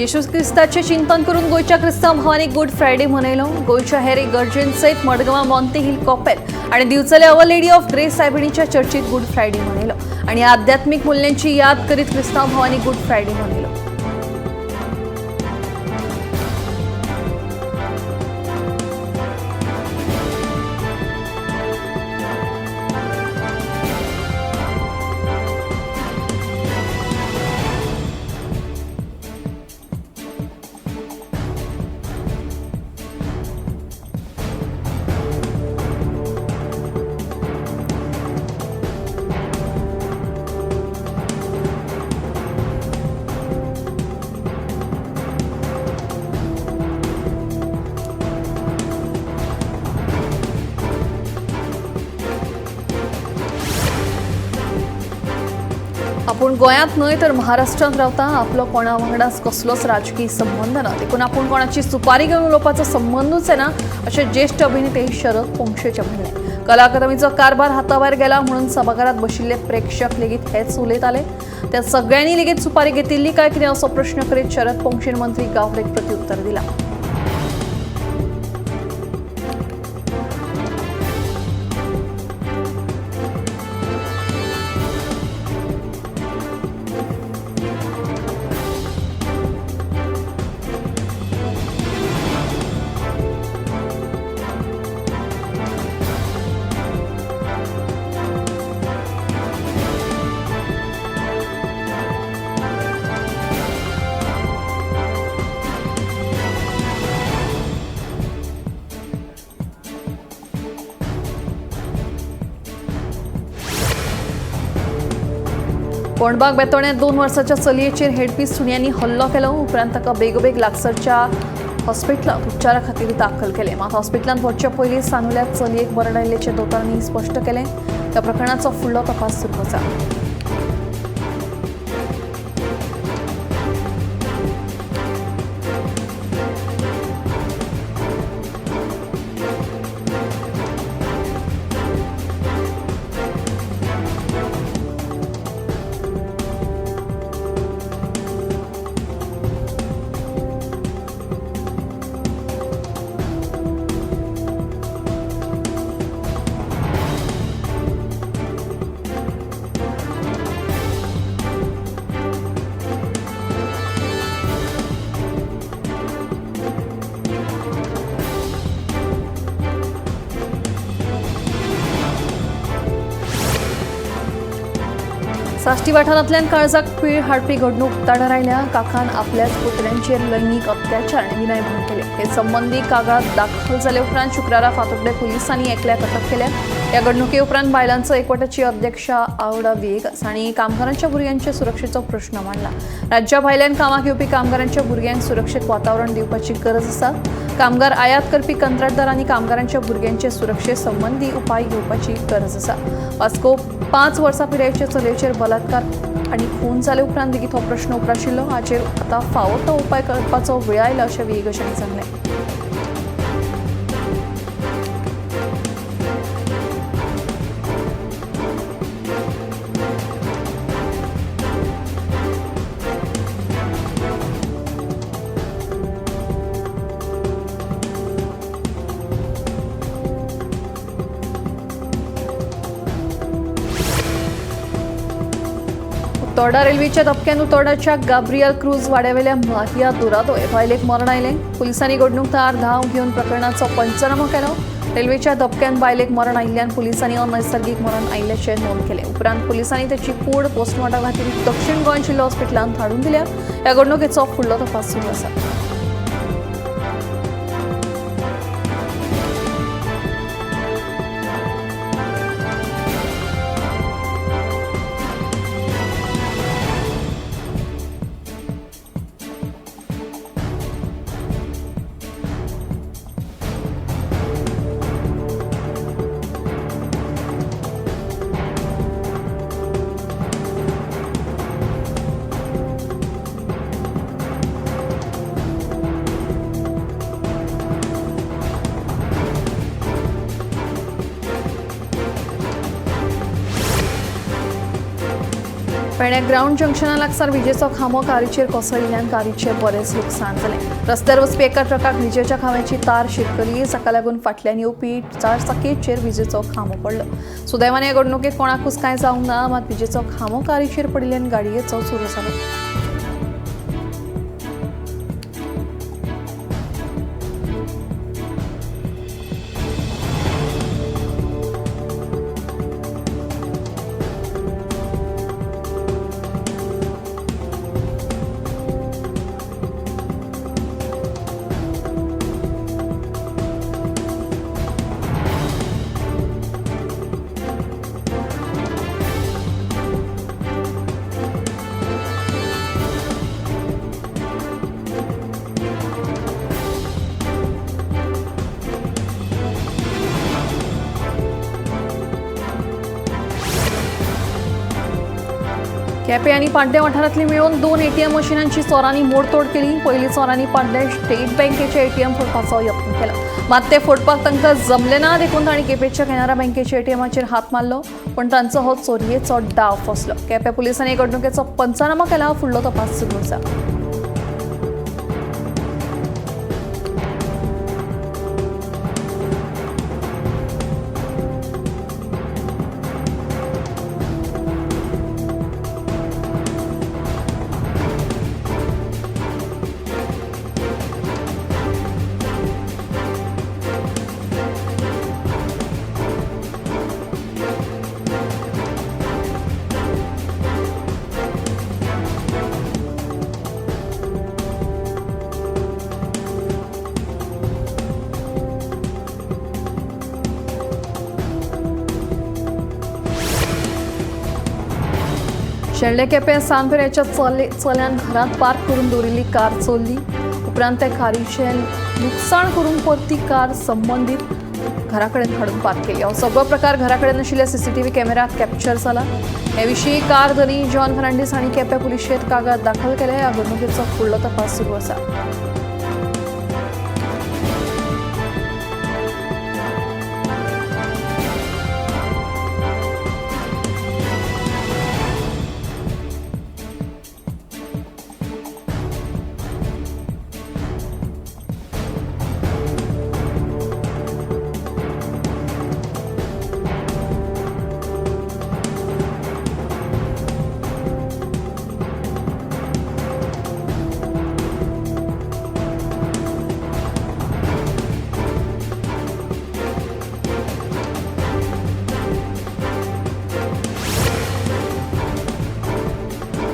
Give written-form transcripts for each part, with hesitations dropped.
येशू क्रिस्ताचें चिंतन करून गोंयच्या क्रिस्तांव भावांनी गुड फ्रायडे मनयलो. गोंयच्या हेर इगर्जेन सयत मडगांवां मॉन्ते हिल कॉपेल आनी दिवचले our lady of grace सायबिणीच्या चर्चीत गुड फ्रायडे मनयलो आनी आध्यात्मीक मुल्यांची याद करीत क्रिस्तांव भावांनी गुड फ्रायडे मनयलो. आपूण गोंयांत न्हय तर महाराष्ट्रांत रावता, आपलो कोणा वांगडाच कसलोच राजकीय संबंद ना, देखून आपूण कोणाची सुपारी घेवन उलोवपाचो संबंदूच येना अशें ज्येश्ठ अभिनेते शरद पोंक्षेचें म्हणणें. कला अकादमीचो कारभार हाताभायर गेला म्हणून सभाघरांत बशिल्ले प्रेक्षक लेगीत हेच उलयताले. त्या सगळ्यांनी लेगीत सुपारी घेतिल्ली काय कितें असो प्रश्न करीत शरद पोंक्षेन मंत्री गावडेक प्रत्युत्तर दिलां. कोंडबाग बेतोड्यात 2 वर्साच्या चलयेचेर हेडपी सुण्यांनी हल्लो केलो. उपरांत ताका बेगोबेग लागसरच्या हॉस्पिटलांत उपचारा खातीर दाखल केले. मात हॉस्पिटलांत वचचे पयलीं सानुल्या चलयेक मरण आयिल्ल्याचें दोतोरांनी स्पश्ट केलें. त्या प्रकरणाचो फुडलो तपास सुरू आसा. साश्टी वाठारांतल्यान काळजाक पीळ हाडपी घडणूक उक्ताडार आयल्या. काकान आपल्याच पुतण्यांचेर लैंगीक अत्याचार आनी विनयभंग केले. हे संबंदी कागाळ दाखल जाले उपरांत शुक्रारा फातोड्डें पुलिसांनी एकल्याक अटक केल्या. ह्या घडणुके उपरांत बायलांचो एकवटाची अध्यक्षा आवडा व्हिएगस हांणी कामगारांच्या भुरग्यांच्या सुरक्षेचो प्रश्न मांडला. राज्या भायल्यान कामाक येवपी कामगारांच्या भुरग्यांक सुरक्षीत वातावरण दिवपाची गरज आसा. कामगार आयात करपी कंत्राटदारांनी कामगारांच्या भुरग्यांचे सुरक्षे संबंदी उपाय घेवपाची गरज आसा. वास्को 5 वर्सां पिरायेचे चलयेचेर बलात्कार आनी खून जाले उपरांत लेगीत हो प्रश्न उप्राशिल्लो. हाचेर आतां फावो तो उपाय करपाचो वेळ आयला अशें व्हिएगस हांणी सांगलें. उतोर्डा रेल्वेच्या धपक्यान उतोर्डाच्या गाब्रियल क्रूज वाड्यावेल्या माहिया दुरादोय बायलेक मरण आयलें. पुलिसांनी घडणूक थळार धांव घेवन प्रकरणाचो पंचनामो केलो. रेल्वेच्या धपक्यान बायलेक मरण आयिल्ल्यान पुलिसांनी अनैसर्गीक मरण आयिल्ल्याचें नोंद केलें. उपरांत पुलिसांनी ताची कूड पोस्टमॉर्टमा खातीर दक्षिण गोंय जिल्लो हॉस्पिटलांत धाडून दिल्या. ह्या घडणुकेचो फुडलो तपास सुरू आसा. पेडण्यां ग्रावंड जंक्शना लागसार विजेचो खांबो कारीचेर कोसळिल्ल्यान कारीचें बरेंच लुकसाण जालें. रस्त्यार वचपी एका ट्रकाक विजेच्या खांब्याची तार शिरकली. जाका लागून फाटल्यान येवपी चारचाकीचेर विजेचो खांबो पडलो. सुदैवान हे घडणुकेंत कोणाकूच कांय जावंक ना, मात विजेचो खांबो कारीचेर पडिल्ल्यान गाडयेचो चुरो जालो. केपें आनी पाड्डें वाठारांतली मेळून 2 एटीएम मशिनांची चोरांनी मोडतोड केली. पयलीं चोरांनी पाड्डें स्टेट बँकेचे एटीएम फोडपाचो यत्न केलो, मात ते फोडपाक तांकां जमलें ना. देखून तांणी केपेंच्या कॅनरा बँकेच्या एटीएमाचेर हात मारलो, पूण तांचो हो चोरयेचो डाव फसलो. केपें पुलिसांनी घडणुकेचो पंचनामो केला. फुडलो तपास सुरू आसा. शेल्डें केपें सानपेऱ्याच्या चल्यान घरांत पार्क करून दवरिल्ली कार चोरली. उपरांत त्या कारीचें लुकसाण करून परती कार संबंदीत घरा कडेन हाडून पार्क केली. हो सगळो प्रकार घरा कडेन आशिल्ल्या सीसीटीव्ही कॅमेऱ्यात कॅप्चर जाला. हे विशीं कार धनी जॉन फर्नांडीस हांणी केपें पुलिशेंत कागाळ दाखल केल्या. ह्या घडणुकेचो फुडलो तपास सुरू आसा.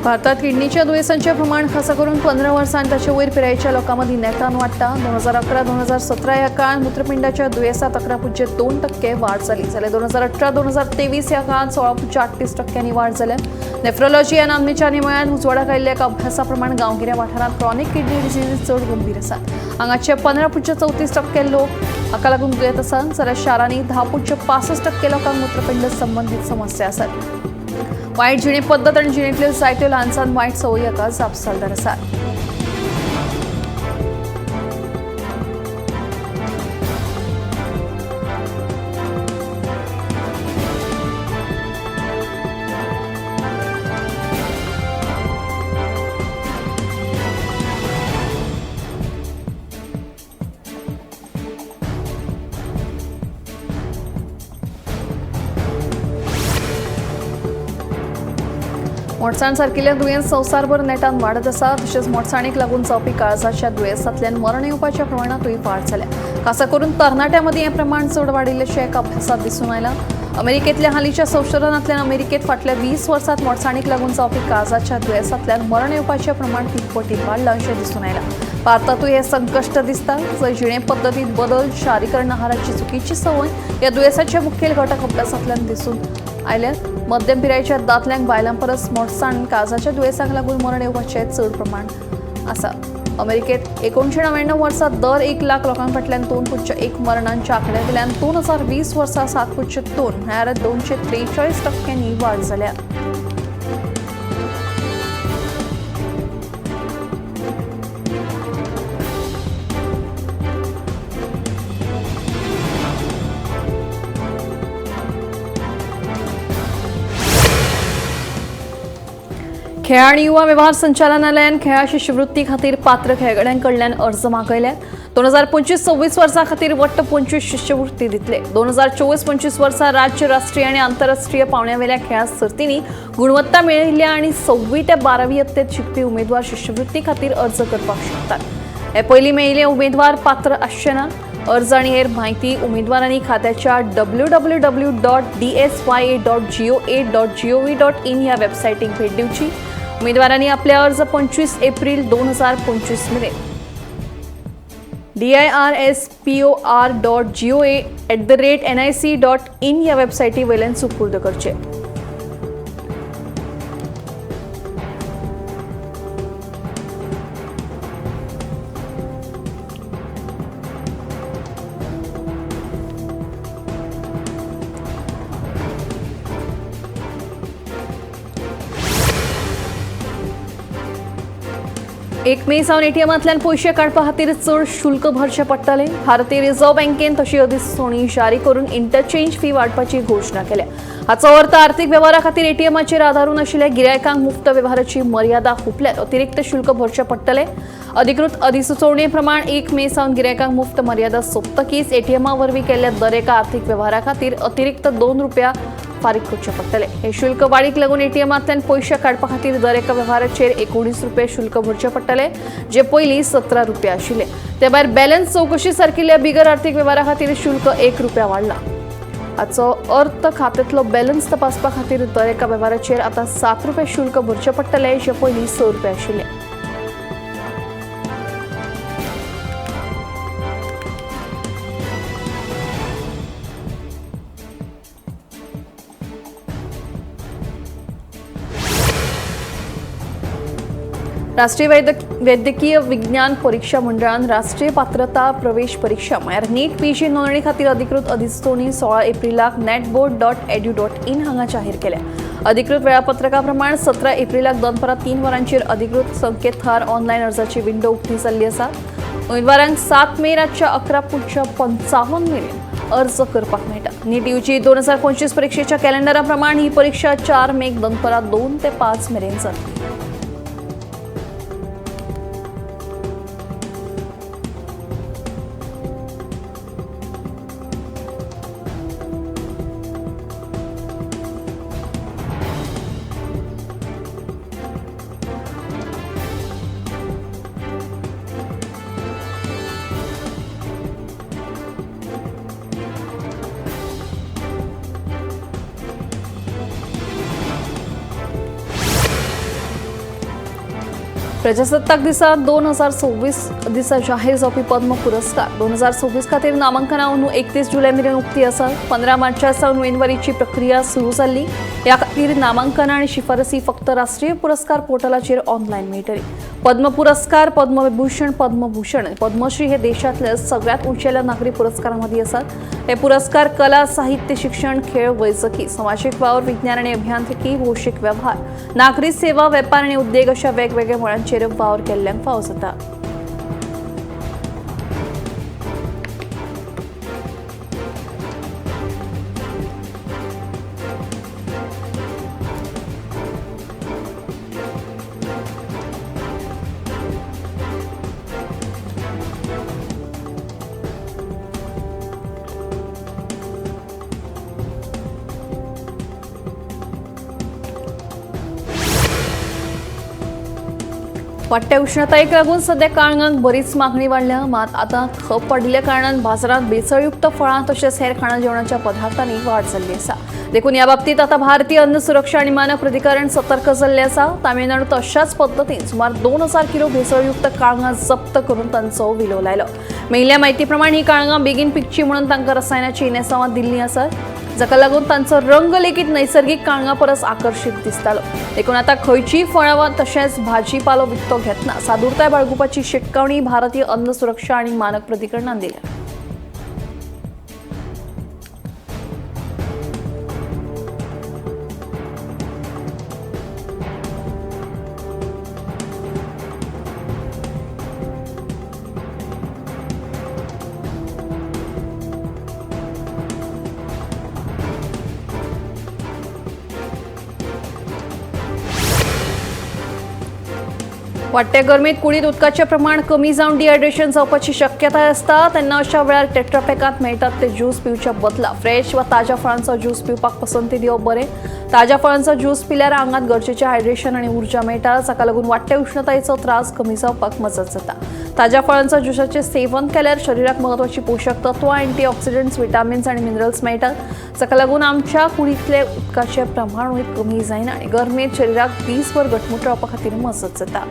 भारतात किडनीच्या दुयेंसांचें प्रमाण खासा करून 15 वर्सां आनी ताचे वयर पिरायेच्या लोकां मदीं नेटान वाडटा. 2011 2017 ह्या काळांत मूत्रपिंडाच्या दुयेंसांत 11.2% वाड जाली, जाल्यार 2018 2023 ह्या काळांत 16.38% वाड जाल्या. नेफ्रोलॉजी ह्या नामनेच्या निमळ्यान उजवाडाक आयिल्ल्या एका अभ्यासा प्रमाण गांवगिऱ्या वाठारांत क्रॉनिक किडनी डिसीज चड गंभीर आसात. हांगाचे 15.34% लोक हाका लागून दुयेंत आसात, जाल्यार शारांनी 10.65% लोकांक मूत्रपिंड संबंदीत समस्या आसात. वायट जिणे पद्दत आनी जिणेंतल्यो जायत्यो ल्हान सान वायट संवयी हाका जापसालदार आसात. मोटसाण सारकिल्ल्या दुयेंस संवसारभर नेटान वाडत आसा. तशेंच मोटसाणीक लागून जावपी काळजाच्या दुयेंसांतल्यान मरण येवपाच्या प्रमाणांतूय वाड जाल्या. खासा करून तरणाट्यां मदीं हें प्रमाण चड वाडिल्ल्याचें एका अभ्यासांत दिसून आयलां. अमेरिकेंतल्या हालींच्या संशोधनांतल्यान अमेरिकेंत फाटल्या 20 वर्सांत मोटसाणीक लागून जावपी काळजाच्या दुयेंसांतल्यान मरण येवपाचें प्रमाण 3 पटीन वाडलां अशें दिसून आयलां. भारतांतूय हें संकश्ट दिसता, जंय जिणे पद्दतींत बदल, शारीकरण, आहाराची चुकीची संवय ह्या दुयेंसाचे मुखेल घटक अभ्यासांतल्यान दिसून आयल्यात. मध्यम पिरायेच्या दादल्यांक बायलां परस मोटसाण काळजाच्या दुयेंसांक लागून मरण येवपाचें चड प्रमाण आसा. अमेरिकेत 1999 वर्सा दर 1 लाख लोकां फाटल्यान 2.1 मरणांच्या आंकड्या वयल्यान 2020 वर्सा 7.2 म्हळ्यार 243% वाड जाल्या. खेळ आनी युवा वेव्हार संचालनालयान खेळा शिश्यवृत्ती खातीर पात्र खेळगड्यां कडल्यान अर्ज मागयल्यात. 2025-26 वर्सां खातीर वट्ट 25 शिश्यवृत्ती दितले. 2024-25 वर्सा राज्य, राष्ट्रीय आनी आंतरराष्ट्रीय पावंड्यावेल्या खेळां सर्तींनी गुणवत्ता मेळयिल्ल्या आनी 6वी ते 12वी यत्तेत शिकपी उमेदवार शिश्यवृत्ती खातीर अर्ज करपाक शकतात. हे पयलीं मेळिल्ले उमेदवार पात्र आसचे ना. अर्ज आनी हेर म्हायती उमेदवारांनी खात्याच्या www.dsya.goa.gov.in ह्या वेबसायटीक भेट दिवची. उमेदवारांनी आपले अर्ज 25 एप्रील 2025 मेरेन dirspor.goa@nic.in ह्या वेबसायटी वयल्यान सुपूर्द करचे. एक मे सावन एटीएमांतल्यान पयशे काडपा खातीर चड शुल्क भरचें पडटलें. भारतीय रिझर्व्ह बँकेन तशी अधिसुचोवणी जारी करून इंटरचेंज फी वाडपाची घोशणा केल्या. हाचो अर्थ आर्थिक वेव्हारा खातीर एटीएमाचेर आदारून आशिल्ल्या गिरायकांक मुफ्त वेव्हाराची मर्यादा हुपल्यार अतिरिक्त शुल्क भरचें पडटलें. अधिकृत अधिसुचोवणे प्रमाण 1 मे सावन गिरायकांक मुफ्त मर्यादा सोंपतकीच एटीएमा वरवीं केल्ल्या दर एका आर्थिक वेव्हारा खातीर अतिरिक्त 2 रुपया फारीक करचे पडटले. हे शुल्क वाडीक लागून एटीएमांतल्यान पयशे काडपा खातीर दर एका वेव्हाराचेर 19 रुपये शुल्क भरचे पडटले, जे पयलीं 17 रुपया आशिल्ले. ते भायर बॅलन्स चवकशी सारकिल्ल्या बिगर आर्थिक वेव्हारा खातीर शुल्क 1 रुपया वाडला. हाचो अर्थ खात्यांतलो बॅलन्स तपासपा खातीर दर एका वेव्हाराचेर आतां 7 रुपये शुल्क भरचे पडटले, जे पयलीं 6 रुपया आशिल्ले. राष्ट्रीय वैद्यकीय विज्ञान परीक्षा मंडळान राष्ट्रीय पात्रता प्रवेश परीक्षा म्हळ्यार नीट पीजी नोंदणी खातीर अधिकृत अधिसुचोवणी 16 एप्रिलाक netboard.edu.in हांगा जाहीर केल्या. अधिकृत वेळापत्रका प्रमाण 17 एप्रिलाक दनपरां 3 वरांचेर अधिकृत संकेतथळार ऑनलायन अर्जाची विंडो उक्ती जाल्ली आसा. उमेदवारांक 7 मे रातच्या 11:55 मेरेन अर्ज करपाक मेळटा. नीट यूजी 2025 परीक्षेच्या कॅलेंडरा प्रमाण ही परीक्षा 4 मेक दनपरां 2 ते 5 मेरेन जातली. प्रजासत्ताक दिसा 2026 दिसा जाहीर जावपी पद्म पुरस्कार 2026 खातीर नामांकनां अंदू 31 जुलय मेरेन उक्ती आसा. 15 मार्चा सावन उमेदवारीची प्रक्रिया सुरू जाल्ली. ह्या खातीर नामांकनां आनी शिफारसी फक्त राष्ट्रीय पुरस्कार पोर्टलाचेर ऑनलायन मेळटली. पद्म पुरस्कार, पद्मविभूषण, पद्मभूषण, पद्मश्री हे देशांतल्या सगळ्यात उंचेल्या नागरी पुरस्कारां मदीं आसात. हे पुरस्कार कला, साहित्य, शिक्षण, खेळ, वैजकी, समाजीक वावर, विज्ञान आनी अभियांत्रिकी, भौशीक व्यवहार, नागरी सेवा, वेपार आनी उद्देग अशा वेगवेगळ्या मळांचेर वावर केल्ल्यांक फावो जाता. वाडट्या उष्णतायेक लागून सध्या काळंगांक बरीच मागणी वाडल्या. मात आतां खप वाडिल्ल्या कारणान बाजारांत भेसळयुक्त फळां तशेंच हेर खाणा जेवणाच्या पदार्थांनी वाड जाल्ली आसा. देखून ह्या बाबतींत आतां भारतीय अन्न सुरक्षा आनी मानक प्राधिकरण सतर्क जाल्लें आसा. तामिळनाडूत अशाच पद्दतीन सुमार 2000 किलो भेसळयुक्त काळंगां जप्त करून तांचो विलो लायलो. मेळिल्ल्या म्हायती प्रमाण ही काळंगां बेगीन पिकची म्हणून तांकां रसायनाची इनेसांवां दिल्लीं आसात, जाका लागून तांचो रंग लेगीत नैसर्गिक काळंगा परस आकर्शीत दिसतालो. देखून आतां खंयचीय फळां वा तशेंच भाजीपालो विकतो घेतना सादूरताय बाळगुपाची शिटकावणी भारतीय अन्न सुरक्षा आनी मानक प्राधिकरणान दिल्या. वाडट्या गरमेंत कुडींत उदकाचें प्रमाण कमी जावन डिहायड्रेशन जावपाची शक्यताय आसता. तेन्ना अशा वेळार टेट्रापॅकांत मेळटात ते ज्यूस पिवच्या बदला फ्रेश वा ताज्या फळांचो ज्यूस पिवपाक पसंती दिवप बरें. ताज्या फळांचो ज्यूस पिल्यार आंगांत गरजेचें हायड्रेशन आनी उर्जा मेळटा, जाका लागून वाडट्या उश्णतायेचो त्रास कमी जावपाक मजत जाता. ताज्या फळांचो ज्युसाचें सेवन केल्यार शरिराक म्हत्वाची पोशक तत्वां, अँटीऑक्सिडंट्स, विटामिन्स आनी मिनरल्स मेळटात, जाका लागून आमच्या कुडींतले उदकाचें प्रमाणूय कमी जायना आनी गरमेंत शरिराक दीसभर घटमूट रावपा खातीर मजत जाता.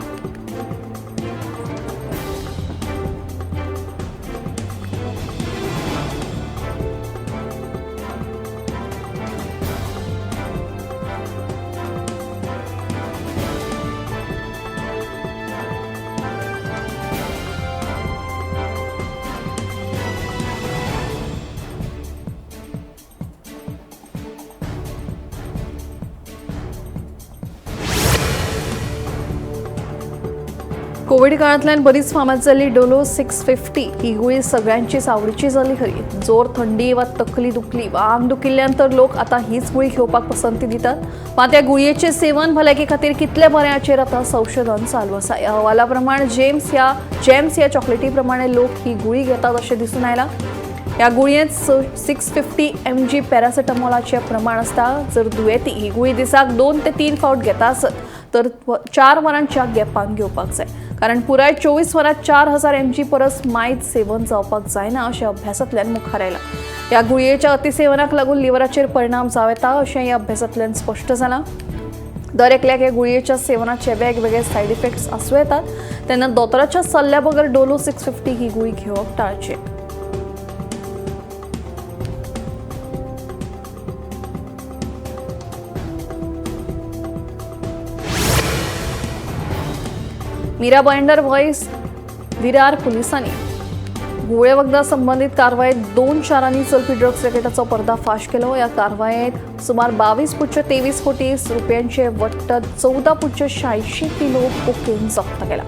कोविड काळांतल्यान बरीच फामाद जाल्ली डोलो 650 ही गुळी सगळ्यांचीच आवडीची जाली खरी. जोर, थंडी वा तकली दुखली वा आंग दुखिल्ल्यान तर लोक आतां हीच गुळी घेवपाक पसंती दितात. मात ह्या गुळयेचें सेवन भलायके खातीर कितलें बरें हाचेर आतां संशोधन चालू आसा. ह्या अहवाला प्रमाण जेम्स ह्या चॉकलेटी प्रमाणे लोक ही गुळी घेतात अशें दिसून आयलां. ह्या गुळयेंत 650 mg पॅरासिटामॉलाचें प्रमाण आसता. जर दुयेंती ही गुळी दिसाक 2 ते 3 फावट घेता आसत तर 4 वरांच्या गॅपान घेवपाक जाय, कारण पुराय 24 वरांत 4000 mg परस मायत सेवन जावपाक जायना अशें अभ्यासांतल्यान मुखार आयलां. ह्या गुळयेच्या अतिसेवनाक लागून लिव्हराचेर परिणाम जावं येता अशें ह्या अभ्यासांतल्यान स्पश्ट जालां. दर एकल्याक ह्या गुळयेच्या सेवनाचे वेगवेगळे सायड इफेक्ट्स आसूं येतात, तेन्ना दोतोराच्या सल्ल्या बगर डोलो 650 ही गुळी घेवप टाळचें. मीरा भाईंदर वॉयस विरार पुलिसांनी घुंवळे वखदां संबंदीत कारवायेत 2 शारांनी चलपी ड्रग्स रॅकेटाचो पर्दाफाश केलो. ह्या कारवायेत सुमार 22.23 कोटी रुपयांचे वट्ट 14.86 किलो कोकेन जप्त केला.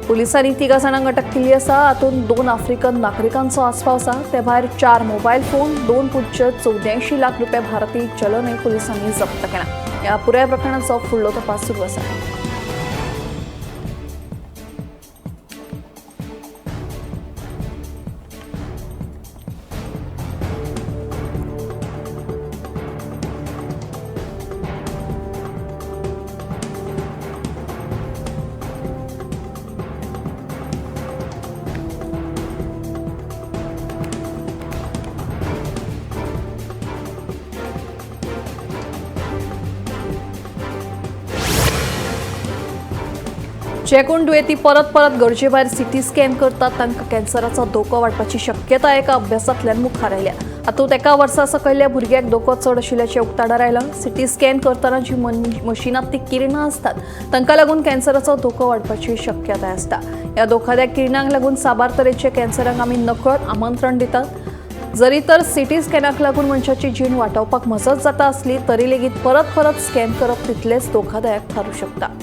पुलिसांनी 3 जाणांक अटक केल्ली आसा. हातूंत 2 आफ्रिकन नागरिकांचो आस्पाव आसा. ते भायर 4 मोबायल फोन, 2.84 लाख रुपया भारतीय चलनय पुलिसांनी जप्त केला. ह्या पुराय प्रकरणाचो फुडलो तपास सुरू आसा. जे कोण दुयेंती परत परत गरजेभायर सीटी स्कॅन करतात तांकां कॅन्सराचो धोको वाडपाची शक्यता एका अभ्यासांतल्यान मुखार आयल्या. हातूंत एका वर्सा सकयल्या भुरग्याक धोको चड आशिल्ल्याचें उक्ताडार आयलां. सीटी स्कॅन करतना जी मशिनांत ती किरणां आसतात तांकां लागून कॅन्सराचो धोको वाडपाची शक्यताय आसता. ह्या धोकादायक किरणांक लागून साबार तरेच्या कॅन्सरांक आमी नकळत आमंत्रण दितात. जरी तर सीटी स्कॅनाक लागून मनशाची जीण वाटावपाक मजत जाता आसली तरी लेगीत परत परत स्कॅन करप तितलेंच धोकादायक थारूं शकता.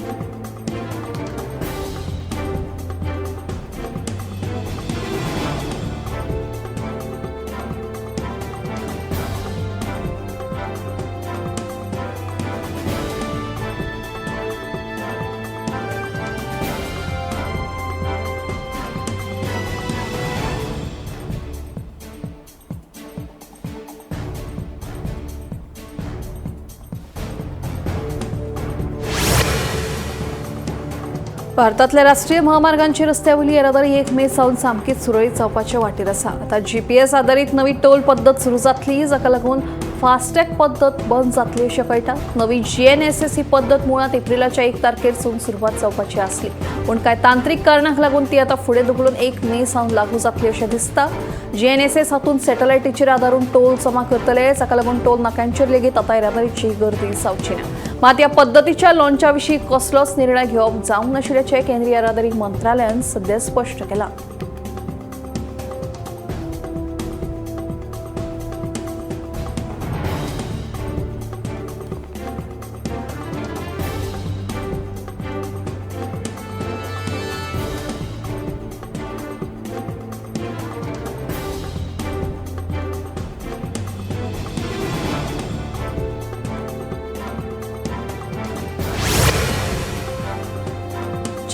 भारतांतल्या राष्ट्रीय महामार्गांची रस्त्यावयली येरादारी 1 मे सावन सामकीच सुरळीत जावपाचे वाटेर आसा. आतां जीपीएस आदारीत नवी टोल पद्दत सुरू जातली, जाका लागून फास्टॅग पद्दत बंद जातली अशें कळटा. नवी जीएनएसएस ही पद्दत मुळांत एप्रिलाच्या 1 तारखेर सावन सुरवात जावपाची आसली, पूण कांय तांत्रीक कारणांक लागून ती आतां फुडें धुकलून 1 मे सावन लागू जातली अशें दिसता. जीएनएसएस हातूंत सॅटलायटीचेर आदारून टोल जमा करतले, जाका लागून टोल नाक्यांचेर लेगीत आतां येरादारीची गर्दी जावची ना. मात ह्या पद्दतीच्या लॉन्चा विशीं कसलोच निर्णय घेवप जावंक नाशिल्ल्याचें केंद्रीय येरादारी मंत्रालयान सध्या स्पश्ट केलां.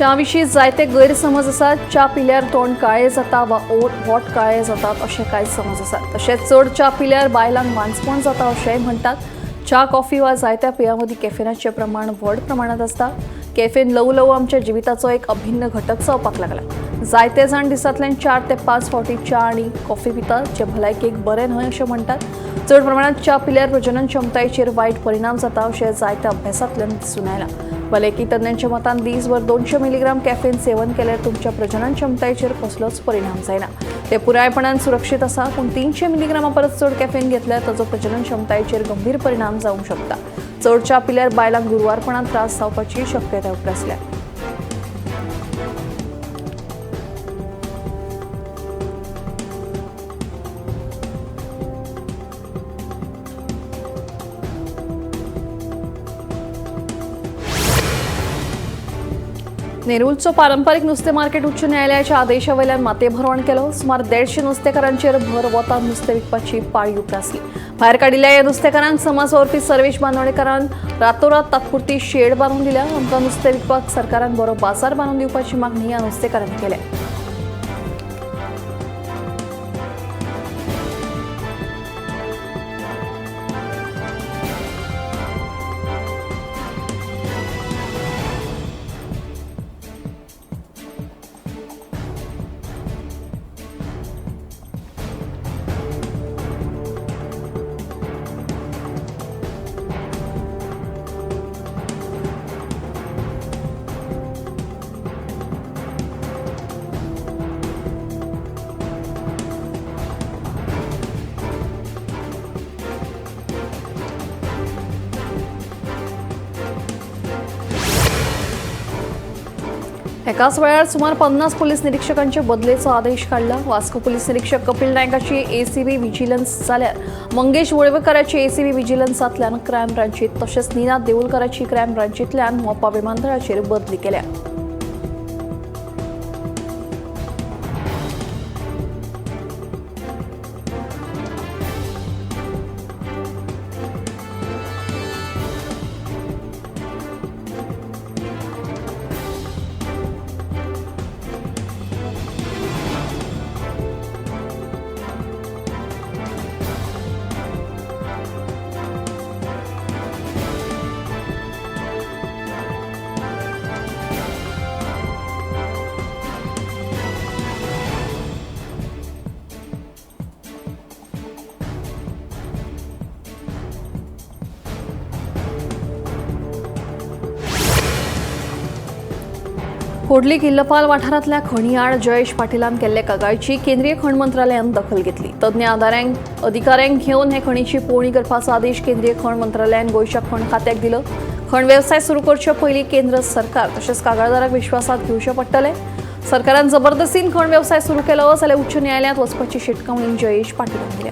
च्या विशीं जायते गैरसमज आसात. च्या पिल्यार तोंड काळें जाता वा ओठ काळे जातात अशें कांय समज आसात. तशेंच चड च्या पिल्यार बायलांक वांझपण जाता अशेंय म्हणटात. च्या, कॉफी वा जायत्या पेयां मदीं कॅफेनाचें प्रमाण व्हड प्रमाणांत आसता. कॅफेन ल्हवू ल्हवू आमच्या जिविताचो एक अभिन्न घटक जावपाक लागला. जायते जाण दिसांतल्यान 4 ते 5 फावटी च्या आनी कॉफी पितात, जे भलायकेक बरें न्हय अशें म्हणटात. चड प्रमाणांत च्या पिल्यार प्रजनन क्षमतायेचेर वायट परिणाम जाता अशें जायत्या अभ्यासांतल्यान दिसून आयलां. भलायकी तज्ञांच्या मतान दीसभर 200 मिलीग्राम कॅफेन सेवन केल्यार तुमच्या प्रजनन क्षमतायेचेर कसलोच परिणाम जायना. ते पुरायपणान सुरक्षीत आसा. पूण 300 मिलीग्रामा परस चड कॅफेन घेतल्यार ताचो प्रजनन क्षमतायेचेर गंभीर परिणाम जावंक शकता. चड च्या पिल्यार बायलांक गुरवारपणांत त्रास जावपाची शक्यताय उप्रासल्या. नेरूलचो पारंपरीक नुस्तें मार्केट उच्च न्यायालयाच्या आदेशा वयल्यान मातयेभरवण केलो. सुमार 150 नुस्तेकारांचेर भर वतान नुस्तें विकपाची पाळी उप्रासली. भायर काडिल्ल्या ह्या नुस्तेकारांक समाज वावुरपी सर्वेश बांदोडेकारान रातोरात तात्पुरती शेड बांदून दिल्या. आमकां नुस्तें विकपाक सरकारान बरो बाजार बांदून दिवपाची मागणी ह्या नुस्तेकारांनी केल्या. एकाच वेळार सुमार 50 पोलीस निरीक्षकांचे बदलेचो आदेश काडला. वास्को पोलीस निरीक्षक कपिल नायकाची एसीबी विजिलन्स जाल्यार मंगेश वळवयकाराची एसीबी विजिलन्सांतल्यान क्रायम ब्रांचीत तशेंच निनाद देऊलकाराची क्रायम ब्रांचींतल्यान मोपा विमानतळाचेर बदली केल्या. कोडली किल्लपाल वाठारांतल्या खणी आड जयेश पाटीलान केल्ले कागाळीची केंद्रीय खण मंत्रालयान दखल घेतली. तज्ञ अधिकाऱ्यांक घेवन हे खणीची पळोवणी करपाचो आदेश केंद्रीय खण मंत्रालयान गोंयच्या खण खात्याक दिलो. खण वेवसाय सुरू करचे पयलीं केंद्र सरकार तशेंच कागाळदाराक विश्वासांत घेवचें पडटलें. सरकारान जबरदस्तीन खण वेवसाय सुरू केलो जाल्यार उच्च न्यायालयांत वचपाची शिटकावणी जयेश पाटीलान दिल्या.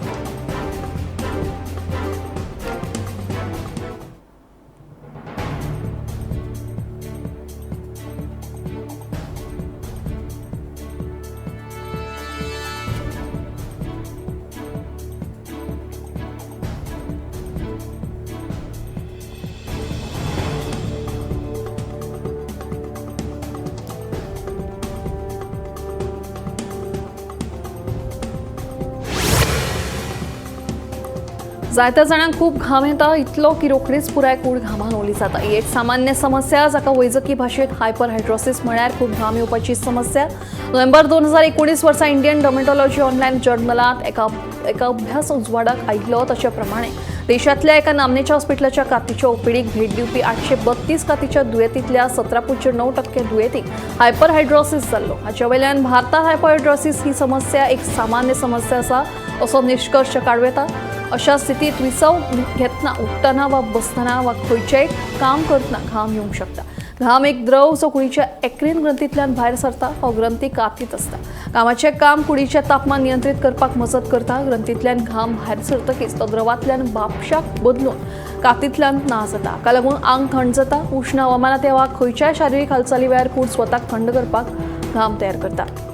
जायत्या जाणांक खूब घाम येता, इतलो की रोखडीच पुराय कूड घामान ओली जाता. ही एक सामान्य समस्या जाका वैजकी भाशेंत हायपरहायड्रोसिस म्हळ्यार खूब घाम येवपाची समस्या. नोव्हेंबर 2019 वर्सा इंडियन डर्मेटॉलॉजी ऑनलायन जर्नलांत एका अभ्यास उजवाडाक आयिल्लो. तशे प्रमाणे देशांतल्या एका नामनेच्या हॉस्पिटलाच्या कातीच्या ओपीडीक भेट दिवपी 832 कातीच्या दुयेंतींतल्या 17.9% दुयेंतींक हायपरहायड्रोसिस जाल्लो. हाचे वयल्यान भारतांत हायपरहायड्रोसिस ही समस्या एक सामान्य समस्या आसा असो निश्कर्श काडूं येता. अशा स्थितीत विसव घेतना, उठ्ठना वा बसतना वा खंयचेंय काम करतना घाम येवंक शकता. घाम एक द्रव जो कुडीच्या एक्रीन ग्रंथींतल्यान भायर सरता. हो ग्रंथी कातीत आसता. घामाचें काम कुडीचें तापमान नियंत्रीत करपाक मजत करता. ग्रंथींतल्यान घाम भायर सरतकीच तो द्रवांतल्यान बापशाक बदलून कातींतल्यान ना जाता. हाका लागून आंग थंड जाता. उश्ण हवामानांत वा खंयच्याय शारिरीक हालचाली वेळार कूड स्वताक थंड करपाक घाम तयार करता.